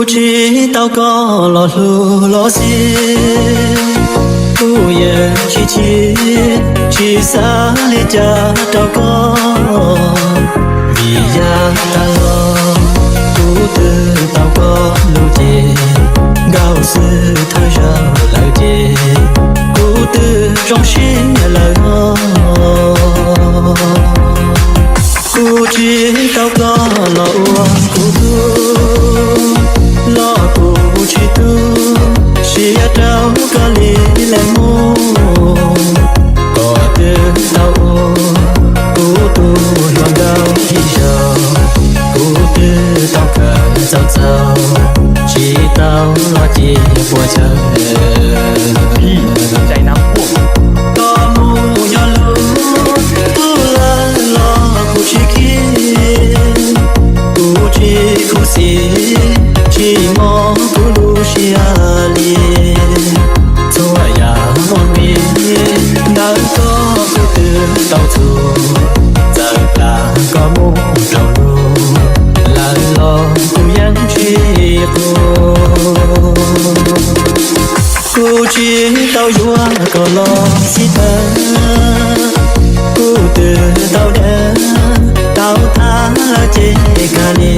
Kuv tsis tau koj los hlub los xij, kuv yeej tsis chim, tsis xav li cas rau koj. Vim yav tas los kuv twb tau koj lus ces, nkauj xwb thawj zaug lawm ces kuv twb zoo siab lawm os. Kuv tsis tau koj los ua kuv tug, los kuv tsis tu siab rau koj li lawm mus. Koj twb tau ua kuv tus hluas nkauj ib zaug, kuv twb tau kawm txaus txaus, tsis tau los ces puas tsawg. Koj mus nyob lub ub lawm los kuv tsis khib, kuv tsis khuv xim, tsis mob kuv lub siab li. Txhua yam muaj nqis, ntawm koj kuv twb tau txhum, txawm plam koj mus rau lug lawm los kuv yeej tsis quaj. Kuv tsis tau yuav koj los xij tawm, kuv twb tau dag tau thab lawm ces kag li,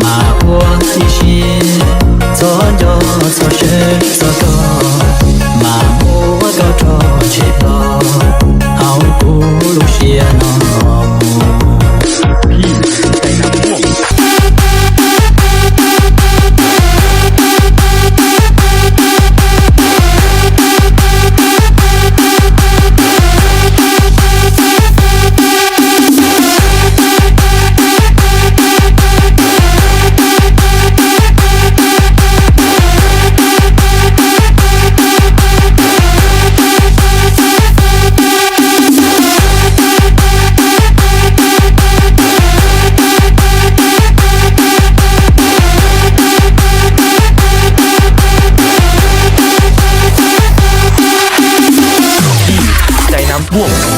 mas ua ib siab txhob nco txhob seb txog koj, mas muab koj rau tseg hlo hauv kuv lub siab no.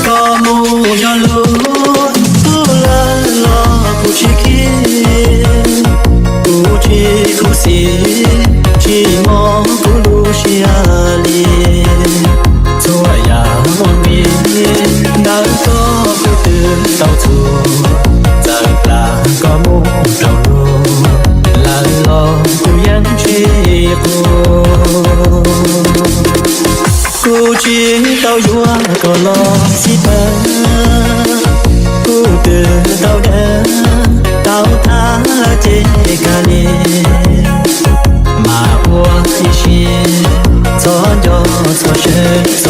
Koj mus yog lub ub lawm los kuv tsis khib, kuv tsis khuv xim, tsis mob kuv lub siab li. Txhua yam muaj nqis, ntawm koj kuv twb tau txhum, txawm plam koj mus rau lug lawm los kuv yeej tsis quaj. Kuv tsis tau yuav koj los xij tawm, kuv twb tau dag tau thab lawm ces kag li, mas ua ib siab txhob nco txhob seb